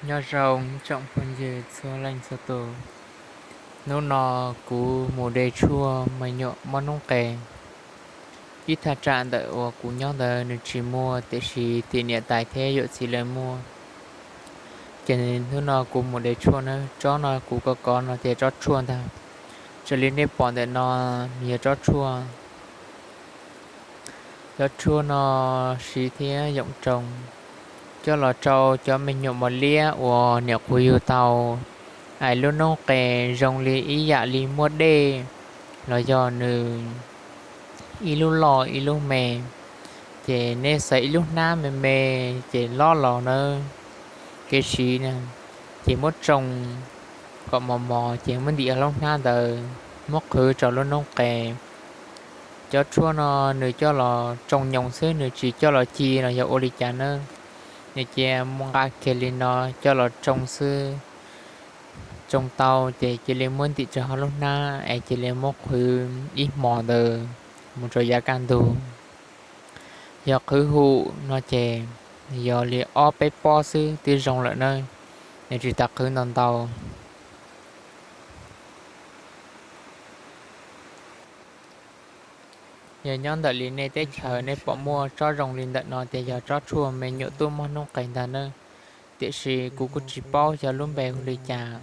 Nyob zoo tsoom phooj ywg txhua leej txhua tus. Hnub no kuv mus de tshuaj me nyuam mob noob qes. Ib thaj tsam ntawm uas kuv nyob ntawd nws tsis muaj, tiam sis tim niam tais thiab yawm txiv lawv muaj. Ces hnub no kuv mus de tshuaj na, tsob no kuv kov kov no tias tsob tshuaj ntag. Raws li nej pom ntawm no, nws yog tsob tshuaj. Cov tshuaj no siv thiab yoom tsoo, coj los rau cov me nyuam mos liab uas niam qhuav yug tau, es lub noob qes zoo li ib yam li muaj dej, los yog nws ib lub loj ib lub me. Ces nej xaws ib lub hnab me me, ces lob los nawb, kev siv na, ces muab tsoo kom mos mos ces muab ntim lub hnab ntawd, muab qhwv rau lub noob qes. Cov tshuaj no nws coj los tsoo nyoos xwb, nws tsis coj los ci los yog ua li cas nawb. Nws cia nqa kiag li no coj los tsoo xwb. Tsoo tau ces cia li muab ntim rau hauv lub hnab es cia li muab qhwv ib hmos ntawd mus rau yav kaj ntug. Yog qhwv hum no ces yog li ob peb pob xwb twb zoo lawm nawb, nws tsis tas qhwv ntau ntau. Yog nyob ntawm li nej teb chaws nej pom muaj tsob zoo li ntawm no tias yog tsob tshuaj me nyuam tub mob noob qes ntag nawb. Tiam sis kuv kuj tsis paub xyov lub npe hu li cas.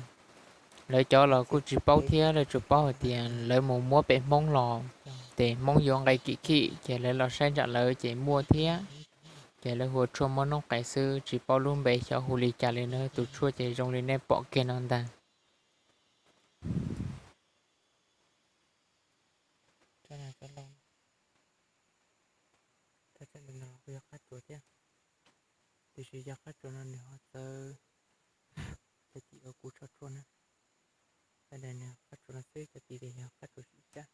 Lawv cov los kuj tsis paub thiab, lawv tsuas paub hais tias lawv mus muab pem Hmoob los, ces Hmoob yuav nqe kim khim ces lawv los saib ntsam lawv ces muaj thiab. Ces lawv hu ua tshuaj mob noob qes xwb, tsis paub lub npe xyov hu li cas li nawb. Tus tshuaj ces zoo li nej pom kiag no ntag. Yog qab tsuas thiab, tiam sis yog qab tsuas no nws ho txawv cov cim uas kuv tso tshuaj na. Sab daim no qab tsuas no xwb, cov cim tias yog qab tsuas sib cab.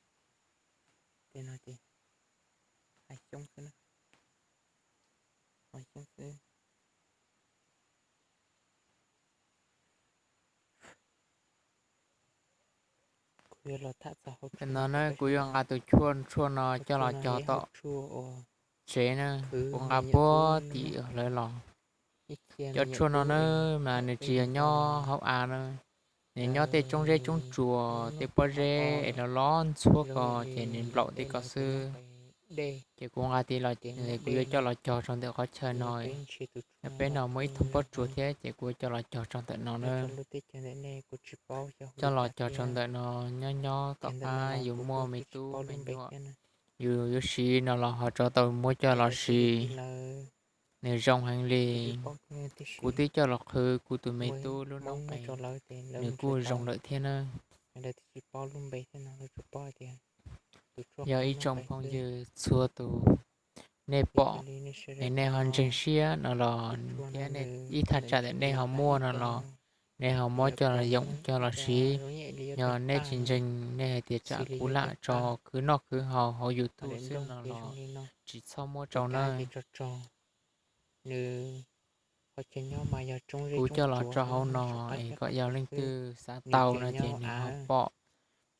Tej no ces hav xyoob xwb na, hav xyoob xwb. Tam no na kuv yuav nqa tus tshuaj, tshuaj no coj los cog tom tsev na, kuv nqa puag tim lawv los. Cov tshuaj no na mas nws tsis yog nyob hauv av na, nws nyob tej roob zeb roob tsuas, tej pob zeb es los los ntxhuab ko ces nws nplaum tej ko xwb. Ces kuv nqa tim los, kuv yuav coj los cog rau ntawm qhov chaw no. Peb no muaj ib thooj pob tsuas thiab ces kuv yuav coj los cog rau ntawm no na. Coj los cog rau ntawm no, nyob nyob tom qab yus muaj me tub me nyuam, yus yuav siv no los ho tso tau muab coj los siv. Nws zoo heev li. Kuv twb coj los qhwv kuv tus me tub lub noob qes, nws kuj zoo lawm thiab na. Yog ib tsoom phooj ywg txhua tus, nej pom es nej ho ntseeg siab no los thiab, ib thaj tsam ntawm nej ho muaj no los, nej ho muab coj los yoom coj los siv. Yog nej tsis ntseeg, nej hais tias tsam kuv lam tso khwv noj khwv haus hauv YouTube xwb no los tsis txhob muab rau nawb. Kuv coj los tso hauv no es kom yog leej twg xav tau no ces nws ho pom,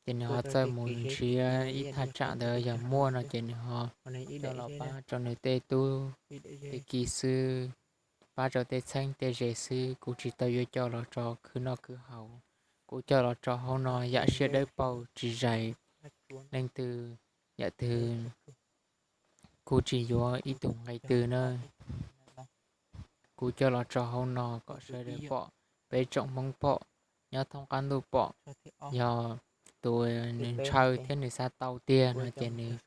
ces nws ho txawj mus nrhiav ib thaj tsam ntawd, yog muaj no ces nws ho coj los pab rau nws tej tub tej ki xwb, pab rau tej txheeb tej ze xwb. Kuv tsis tau yuav coj los tso khwv noj khwv haus, kuv coj los tso hauv no yam siab dawb paug tsis zais leej twg yam twg. Kuv tsis yuav ib tug nqe twg na. Kuv coj los tso hauv no kom sawv daws pom, peb tsoom Hmoob pom, nyob thoob qab ntuj pom. Yog tus nws ntshaw thiab nws xav tau tiag no ces nws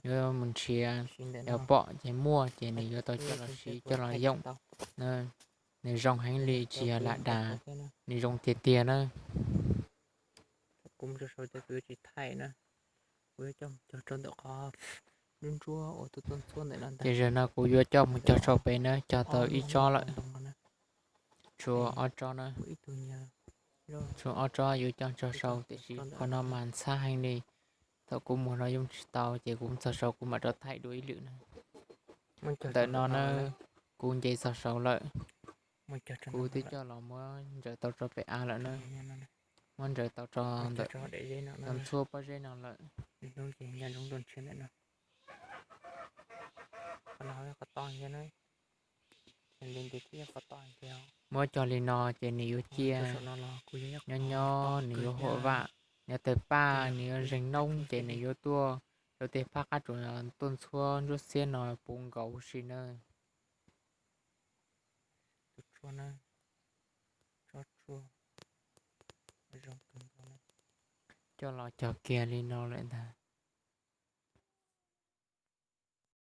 yuav mus nrhiav, yog pom ces muaj ces nws yuav tau coj los siv coj los yoom. Nws zoo heev li tsis yog lam dag, nws zoo tiag tiag na. Ces zaum no kuv yuav coj mus cog rau pem na, cog tau ib tsob lawm. Tshuav ob tsob na, tshuav ob tsob yuav coj tso sau, tiam sis qhov no mas ntxhab heev li. Thaum kuv mus no yeej tsis tau, ces kuv txog saud kuv mam rov thaij dua ib lwm na. Ntawm no na, kuv nce txog saud lawm. Kuv twb coj los muab ntsaws tau rau pem av lawm na. Muab ntsaws tau rau ntawm cov ntxhuab pob zeb no lawm. Muab cog li no ces nws yuav ciaj, nyob nyob nws yuav huam vam, nws tawg paj nws yuav zeeg noob ces nws yuav tuaj rau tej phab qab tsuas tuaj ntxhuab ntsuab xiab no puv nkaus huv si nawb. Coj los cog kiag li no lawm ntag.